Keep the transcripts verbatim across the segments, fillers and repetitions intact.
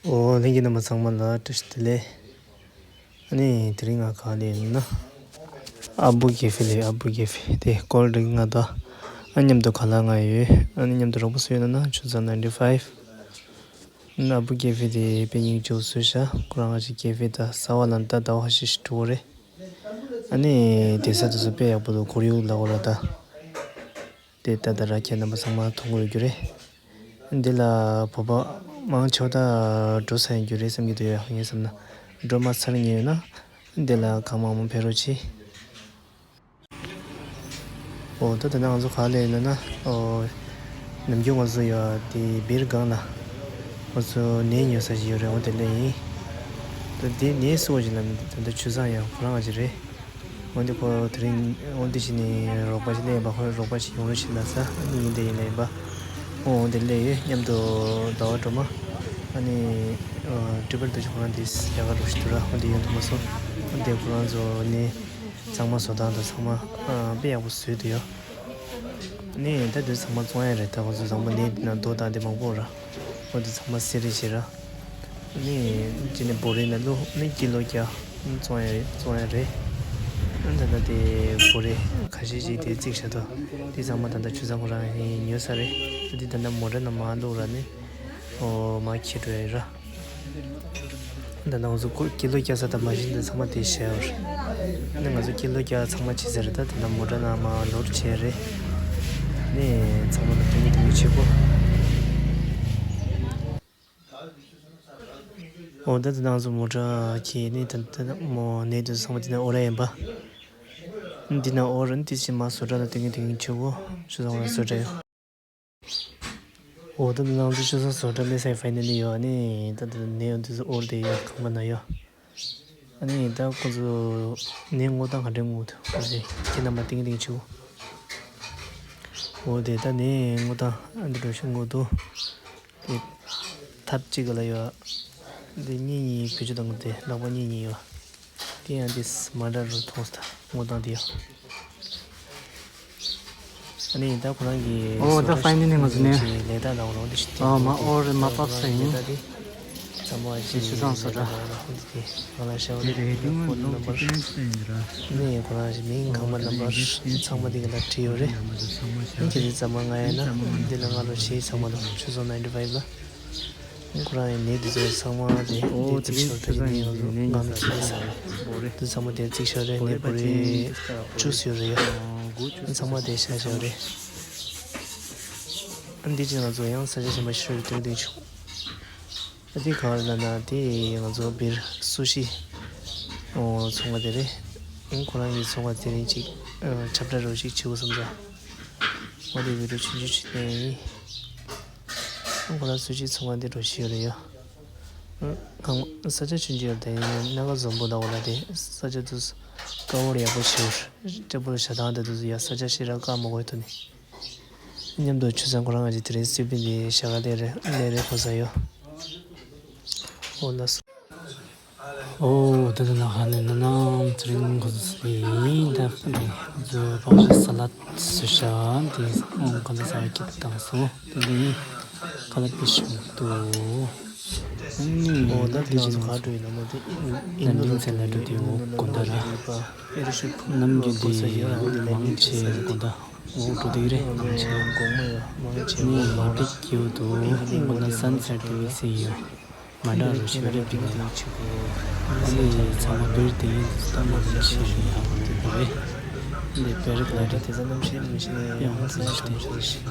ཨོ་ལྷན་རྒྱས་རྣམ་པ་ཚང་མ་ལ་བཀྲ་ཤིས་བདེ་ལེགས། ཨ་ནི་དེ་རིང་ང་ག་ལ་ཡིན་ན། ཨ་བུ་ཀེ་ཧྥེ་ལ་ཡོད། ཨ་བུ་ཀེ་ཧྥེ་དེ་སྐོར་རིག་ང་དང་ཨ་མཉམ་དུ་ག་ལ་ང་ཡོད། ཨ་ནི་མཉམ་དུ་རོགས་པ་སུ་ཡོད་ན་ན་ཆུ་ཚང་ninety five། ཨ་བུ་ཀེ་ཧྥེ་དེ་དཔེ་སྙིང་རྗེ་པོ་བཟོས་ཤག་ཁོ་རང་ང་ཅིག་ཀེ་ཧྥེ་ད་ཟ་བ་ལ་ད་ཟླ་བ་ཁ་ཤས་ཤིག་འགྲོ་གི་རེད། ཨ་ནི་དེ་ས་དེ་ཚོ་དཔེ་ཡག་པོ་འདུག་ཁོར་ཡུག་ལ་འོ་ར་ད། དེ་ད་ལྟ་ར་ཁྱེད་རྣམ་པ་ཚང་མ་མཐོང་གི་ཡོད་རྒྱུ་རེད། འདི་ལ་བོད་པ་མང་ཆེ་བ་ད་འགྲོ་ཚར་ཡོད་རྒྱུ་རེད་བསམ་གྱི་འདུག་ཡ། ངས་བསམ་ན་འགྲོ་མ་ཚར་མཁན་ཡོད་ན་འདི་ལ་གང་མང་མང་ཕེབས་རོགས་གྱིས། འོ་ད་ད་ལྟ་ང་ཚོ་ག་ལ་ཡིན་ན་ན། ཨོ། ནམ་རྒྱུན་ང་ཚོ་ཡ་དེ་སྦིར་སྒང་ལ་ང་ཚོ་ནས་ཉོ་ས་ཞིག་ཡོད་རེད། འོ་དེ་ལ་ཡིན། ད་དེ་ནས་སུ་བ་ཞིག་ལ་ད་ལྟ་ཆུ་བཟང་ཡང་ཁོ་རང་ང་ཅིག་རེད། འོན་ཏེ་ཁོ་དེ་རིང་འོན་ཏེ་ཕྱི་ནས་རོགས་པ་ཞིག་སླེབས་ཡིན་པ། ཁོ་རོགས་པ་ཞིག་ཡོང་རོགས་བྱེད་ལབ་ས། ཨ་ནི་ཡིན་དེ་ཡིན་ལབ་ཡིན་པ། ཁོ་འོན་ཏེ་སླེབས་ཡོད། མཉམ་དུ་ཟླ་བ་སྒྲོལ་མ། ཨ་ནི་ཨ་ཀྲི་པལ་དུ་ཅི་ཁོ་རང་དེ་རྒྱ་གར་རོགས་ཞིག་འདུག་ར། འོན་ཏེ་ཡོང་ཐུབ་མ་སོང་། འོན་ཏེ་ཁོ་རང་ཚོ་ནི་ཚང་མ་བཟོ་སྟངས་དང་ཚང་མ་ཨ་དཔེ་ཡག་པོ་བཟོས་འདུག་ཡ། ནི་ད་དུང་ཚང་མ་བཙོང་ཡ་རེད། ད་ཁོ་ཚོ་ཚང་མ་ནི་ན་རྡོ་དང་དེ་མང་པོ་ར། ཁོ་ཚོ་ཚང་མ་སེ་རེ་བྱེད་ར། ནི་ཅི་ནི་བོ་རེ་ན་ལོ་ནི་ཀི་ལོ་བརྒྱ་བཙོང་ཡ་རེད། བཙོང་ཡ་རེད། ཨ་ད་ལྟ་དེ་བོ་རེ་ཁ་ཤས་ཤིག་དེ་བརྩིགས་བཞག་འདུག་དེ་ཚང་མ་ད་ལྟ་ཆུ་ཚང་ཁོ་རང་ཡིན་ཉོས་ས་རེད། དེ་ད་ལྟ་མོ་ཊ་ནང་མར་བླུགས་ར་ནི་ཨོ་མར་འཁྱེར་འགྲོ་ཡ་ར། ད་ནང་ཚོ་ཀོ་ཀི་ལོ་བརྒྱ་ས་དང་མ་གཞི་འདི་ཚང་མ་དེ་བྱས་ཡོད་རེད། ནི་ང་ཚོ་ཀི་ལོ་བརྒྱ་ཚང་མ་བྱས་ཚར་རེད། ད་དེ་ན་མོ་ཊ་ནང་མར་ལོར་བྱས་རེད། ནི་ཚང་མ་ལ་སྟོན་གྱི་སྟོན་གྱི་བྱེད་དགོས། འོ་ད་དེ་ནང་ཚོ་མོ་ཊ་ཁྱེར་ནི་ད་ད་མོ་ནས་དུ་ཚང་མ་དེ་ན་འོ་ར་ཡིན་པ། འདི་ན་འོ་ར་ནི་དེ་ཕྱི་མ་བཟོ་གྲྭ་ལ་སྟོན་གྱི་སྟོན་གྱི་བྱེད་དགོས། ཆུ་ཚང་མ་བཟོ་གྲྭ་ཡོད། འོ་ད་ནང་ཚོ་ཆུ་ཚོད་བཟོ་གྲྭ་སླེབས་ས་ཕའི་ནལ་ལི་ཡོད། ཨ་ནི་ད་ད་ནས་ཡོང་དུས་སུ་འོར་དེ་ཡོད། ཁང་པ་ན་ཡོད། ཨ་ནི་ད་ཁོ་ཚོ་ནས་སྔོ་ཐང་ག་འདྲས་སྔོ་འདུག་འོ་དེ་ཁྱེད་རྣམ་པ་ཏིང་ཏིང་ཆུ། འོ་དེ་ད་ནས་སྔོ་ཐང་ཨ་འདི་འགྲོ་ཤུགས་སྔོ་འདུག་དེ་ཐབ་གཅིག་ག་ལ་ཡོད། དེ་གཉིས་གཉིས་བེད་སྤྱོད་གཏོང་གི་དེ་ལག་པ་གཉིས་གཉིས་ཡོད། དེ་ཡང་དེ་མ་འདྲ་རུ་མཐོང་སྟེ་སྔོ་ཐང་དེ་ཡང་། ཨ་ནི་ད་ཁོ་རང་གི་ཨོ་ད་ཕའི་ནལ་ནི་ང་ཚོ་ནས་ལས་ད་ལའོ་རོ་འདི་ཞིག་ཨ་མ་ཨོ་རེ་མ་པབ་ས་ཡིན། ལས་ད་དེ་ཚང་མ་ཞིག་ཆུ་ཚང་སོ་ད་ལའོ་རོ་འདི་དེ་ང་ལ་ཤ་བ་རེ་རེ་དེ་ཕོན་ནམ་པར་ནི་ཁོ་རང་ཞིག་མིང་ཁང་པ་ནམ་པར་ཚང་མ་དེ་ག་ལ་བྲིས་ཡོད་རེད། ཨ་ནི་ཁྱེད་ཚོ་ཚང་མ་ང་ཡིན་ན་འདི་ལ་ང་རོ་ཞིག་ཚང་མ་ལ་ཆུ་ཚང་ninety five ལ། ཁོ་རང་ཡང་ནས་དེ་ཚོ་ཚང་མ་དེ་ཨོ་དེ་རིང་ཆུ་ཚང་ཡིན་ནས་ང་ཚོ་ང་ཚོ་ཁྱེད་ས་རེད། དེ་ཚང་མ་དེ་བརྩིགས་ཤག་རེད། ནས་བོ་རེ་བཅུ་ཡོད་རེད་ཡ། ཚང་མ་དེ་བཞག་བཞག་རེད། ཨ་འདི་ཅིག་ང་ཚོ་ཡང་ས་ཆ་གཞན་པ་ཞིག་རེད་དེ་དེ་ཆུ། ཨ་འདི་ག་རེ་ལབ་ན་དེ་ང་ཚོ་སྦིར་སུ་ཤི་ཨོ་ཚོང་པ་དེ་རེད། ཁོ་རང་གི་ཚོང་པ་དེ་རིང་ཅིག་ཁྱབ་བསྒྲགས་རོགས་ཅིག་བྱེད་དགོས་བསམ་ས། ང་དེ་བི་ཌིའོ་ཆུང་ཆུང་ཞིག་བསྟན་ཡིན། ཁོ་ལ་སུ་ཅིག་ཚོང་པ་འདི་འགྲོ་ཤི་ཡོད་རེད་ཡ། ཨང་ས་ཆ་ཆུང་ཆུང་ཡོད་དེ་སྣ་ཁ་འཛོམས་པོ་ད་འོ་ལ་དེ་ས་ཆ་དུ་དཀར་པོ་ཡག་པོ་ཞིག་ཡོད་རེད། སྤྲེལ་པོ་ལ་ཞག་དང་དེ་དུ་ཡ་ས་ཆ་ཞིག་ར་དཀར་མོ་གོ་ཡོད་དུ་ནི། མཉམ་དུ་ཆུ་ཚང་ཁོ་རང་ང་ཅིག་དེ་རིང་སུས་པིན་དེ་ཞག་ག་ལས་རེ་ལས་རེ་ཕོ་ས་ཡོད། འོ་ལ་སོ། ཨོ་ད་ད་ལ་ཧ་ནི་ན་ནམ་ཚེ་རིང་གོ་སི་ཡིན་ད་ནི་ཛོ་པག་ཞི་ས་ལད་སུ་ཤ་འདི་ཨོང་ག་ལ་ས་ཀི་དང་སོ་དེ་ནི་ཁ་ལ་པི་ཤུ་ཏུ་ནི་ཨོ་ད་དེ་ལ་ཛོ་ཁ་ཏུ་ཡིན་ན་མོ་དེ་ཨིན་ནན་ཏིང་ཚེ་ལ་ཏུ་དེ་འོ་གོ་ད་ར་ནམ་རྒྱུན་དེ་མང་ཆེ་གོ་ད་འོ་ཏུ་དེ་རེ་མང་ཆེ་ནི་མ་ཏི་ཀྱི་འོ་ཏུ་འོ་ན་སན་སེ་ཏུ་སི་ཡོ། མ་འདྲ་རུ་ཤོད་རེ་བིང་ལ། ཨ་ནི་ཚང་མ་བེར་དེ་ཡིན་ད་མ་མི་ཤེས་ནི་ཡག་པོ་རེད་པ་རེད། འདི་བེར་ལ་རེད། དེ་ཚ་ནམ་ཤེས་མི་ཤེས་ཡང་ཚ་ཤེས་མི་ཤེས་ཤེས།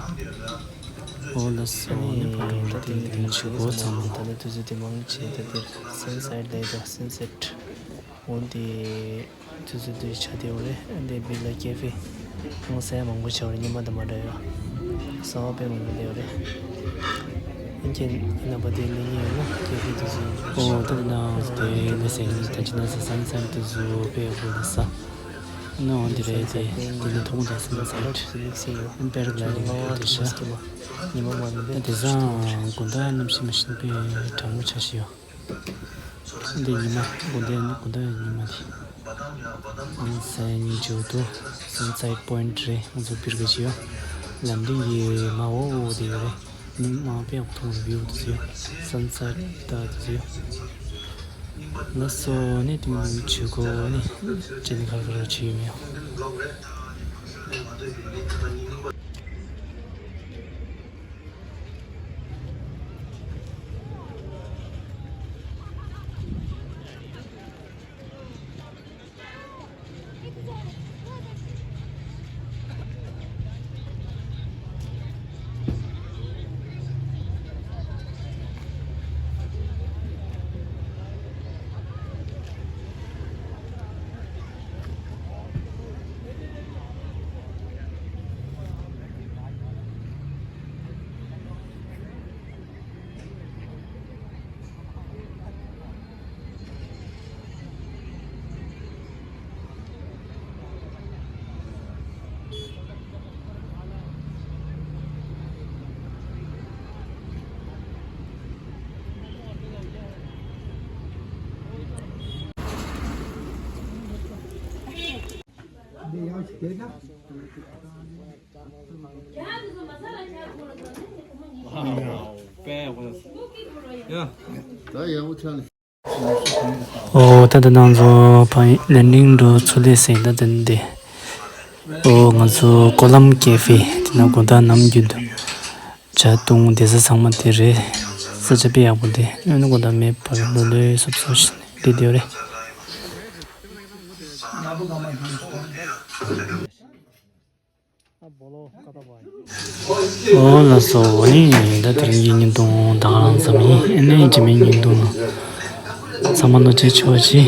འོ་ལ་སོ་ནི་ཕ་རོ་ལ་དེ་དེ་ཆུ་བོ་ཚང་མ། ད་ནི་དུས་ཚོད་དེ་མང་ཆེ་ད་དེར་སན་སེ་ཊི་ལ་ཡོད་སན་སེ་ཊི། འོན་ཏེ། དུས་ཚོད་དུས་ཆ་དེ་འོ་རེད། འདི་བི་ལ་ཀེ་ཧྥེ་ཧང་སང་མང་པོ་ཆགས་རེད། ཉི་མ་དང་མ་འདྲ་ཡོད། གསང་བ་དཔེ་མང་པོ་ལས་འོ་རེད། ཨིན་ཁྱེད་རྣམ་པ་དེ་ལས་ཉིན་ཡོད་ན་ཀེ་ཧྥེ་དུས་ཚོད་ཨོ་ད་ནང་དེ་ལས་སེ་ད་ཅི་ན་ས་སང་སང་དུས་ཚོད་དཔེ་འོ་ལ་ས་ནང་འོ་འདི་རེད། དེ་དེ་ནི་ཐོག་མ་དང་སང་སང་ཨིན་པེ་ར་ག་ལ་ཡིན་དེ་ཤ་ཉི་མ་མ་ནི་དེ་སང་དགོང་དག་གནམ་གཤིས་མ་ཤེས་པའི་གྲང་མོ་ཆགས་ཤི་ཡོད། འདི་ཉི་མ་དགོང་དག་ནི་དགོང་དག་ཉི་མ་དེ། ཨང་སན་ཉི་ཇོ་དུ་སན་སེ་ཊི་པོ་ཡིན་ཊི་རེད། ང་ཚོ་པིར་ག་ཅི་ཡོད། ལམ་རིམ་གྱི་མ་འོ་འོ་དེ་ཡོད་རེད། མི་མང་པོ་ཡག་པོ་མཐོང་བའི་བིའུ་དེ་ཚོ་ཡོད། སན་སེཊ་ད་དེ་ཚོ་ཡོད། ལགས་སོ། ནི་དུས་ནི་བྱེད་སྒོ་ནི་ཅི་ནི་ཁ་ཁ་ར་བྱེད་ཡོད་མེད། ཨོ་ད་ལྟ་ང་ཚོ་ཕ་ལན་ཌིང་འགྲོ་ཚུར་སླེབས་ཟིན། ད་ལྟ་འདི། ཨོ་ང་ཚོ་ཀོ་ལམ་ཀེ་ཧྥེ་དེ་ན་དགོང་དག་ནམ་རྒྱུན་དུ་ཇ་བཏུང་བསྡད་ས་ཚང་མ་དེ་རེད། ས་ཆ་དཔེ་ཡག་པོ་འདུག་ཨ་ནི་དགོང་དག་མེད་པར་ལོ་ལོན་སོབ་སོབ་ཞིག་སླེབས་བསྡད་ཡོད་རེད། ཨོ་ལགས་སོ། ཨོ་ནི་ད་དེ་རིང་གི་བརྙན་ཐུང་ད་ག་རང་ཙམ་ཡིན། ཨ་ནི་རྗེས་མའི་བརྙན་ཐུང་ཚང་མ་ལོ་ཆེ་ཆོག་ཅིག